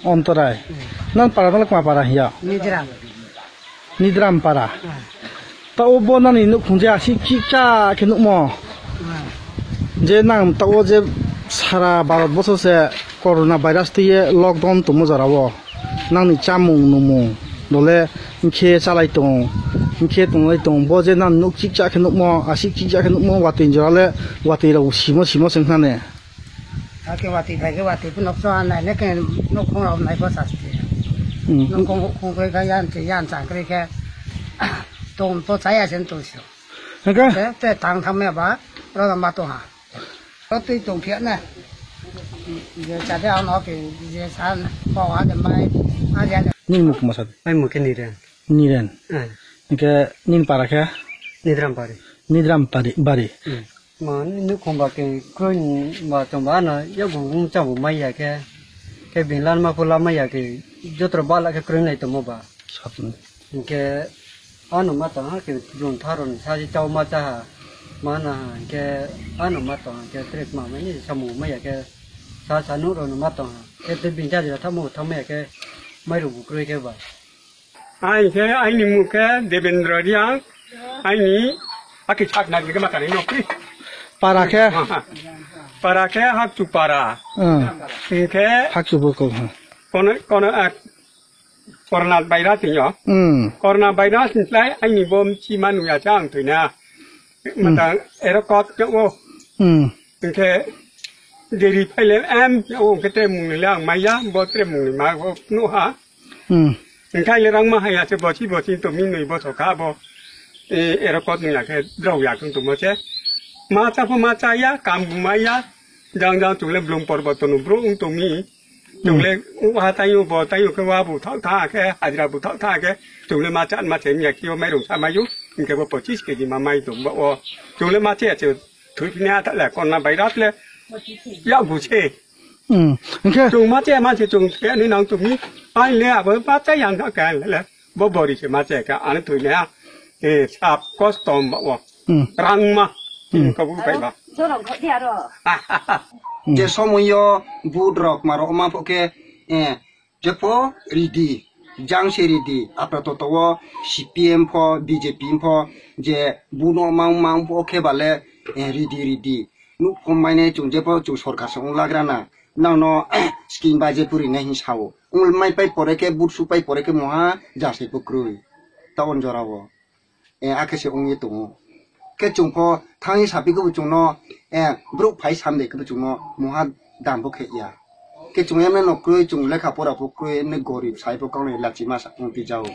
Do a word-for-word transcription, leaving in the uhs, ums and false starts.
Ontorai. Hmm. Nang para nang kma para hiya? Nidram. Nidram para. Hmm. Ta obo nani nukhung je asik chikcha khe nukmo. Hmm. Je nang ta o je sara Bharat boso se corona virus twiye lockdown tongmo jora o. Nangni chamung numung dole hinkhe chalai tong, hinkhe tonglai tong. Bo je nang nuk chikcha khe nukmo, asik chikcha khe nukmo, watwi jora le watwi rok simo simo se wngkha ne. Hakhe watwi bai khe watwi phunuk chwng nainai khe nukhung rok nai bwsasti. Hmm. Nukhung khung khe yan se yan chang khe khe tong to chaya se tong sio. Hingkhe? Te te tang thang me ba ro ma to ha. Ro twi tong phia na. Je cha de ano ke je san ko ha de mai a ya de. Nini muk masa de? Ai muk ke ni de. Niren. Eh. Hingke nini para khe? Nidram pari. Nidram pari, bari. Hmm. Ma, ni nukhung ba ke kroi ba tong ba ano yago wng chang bo mai ya khe. Khe bini lan ma phu la mai ya khe jotro ba la khe kroi nai tongmo ba. Sat ni. Hingke ano ma tong ha khe jon tharo ni sa ji chao ma cha ha. Ma na ha hingke ano ma tong ha khe trek ma mai ni samung mai ya khe sa sa nu ro no ma tong ha. Khe te bini cha ji ra thamo thamo ya khe mai ro bu kroi khe ba. Ang khe aini mung khe Devendra Riang, aini aki sak nai khe matani no kri. Para khe? Para khe Hakchu para. Hmm. Hing khe Hakchu bukung, hmm. Kono, kono, ah, corona virus ni yo. Hmm. Corona virus ni slai aini bom chi manu ya cha ang tuina. Hmm. Matang ero kot ke wo. Hmm. Hing khe deri phaile em o hing khe tre mung ni le ang maya, bo tre mung ni ma bo no ha. Hmm. Hingkhe le rang ma haya se bosi bosi to mi nui boso kha bo. E, ero kot nui ya khe drau ya khe tongmo se. Ma cha pho ma cha ya, kam bu ma ya. Jang jang chung le blung porbo to nu bro ung to mi. Chung le u ha tayo bo tayo khe wa bu thau tha khe, hajra bu thau tha khe. Chung le ma cha ma che mi ya khe yo mai rung sa ma yu. Hingkhe bo pochis keji ma mai tong bo o. Chung le ma che ya che thui phini ha ta le corona virus le. Ya bu se. Hmm. Hingkhe? Chung ma che ma che chung ke ni nang tumi. Ai le abo ma che yang ka ka le. Bo bori che ma che ka ani thui ne. E sap kostom ba wo. Hmm. Rang ma. Hmm. Ko bu pai ba. Jorok kho dia ro. Hmm. Je somoyo bud rok ma ro ma pho khe, eh, jepho ridi, jang se ridi, apra toto wo C P M pho, B J P pho, je buno mang mang pho khe bale, eh, ridi ridi. Nuk kom mai ne chung jepho chung sorkar se ong lagra na. Nang no scheme bai je puri ne hin sao. Ong mai pai pore khe, but su pai pore khe moha jasai pho kroi. Ta on jora wo. Eh, akhe se ongye tongo. Khe chwng pho thangwi sapi khe bo chwngno, eh, brouh phai sam de khe bo chwngno moha dam bo khe ya. Khe chwng emne no kwrwi chwng lekha pora pho kwrwi emne gorib sai pho kaunwi lachi ma sa wng twi jao.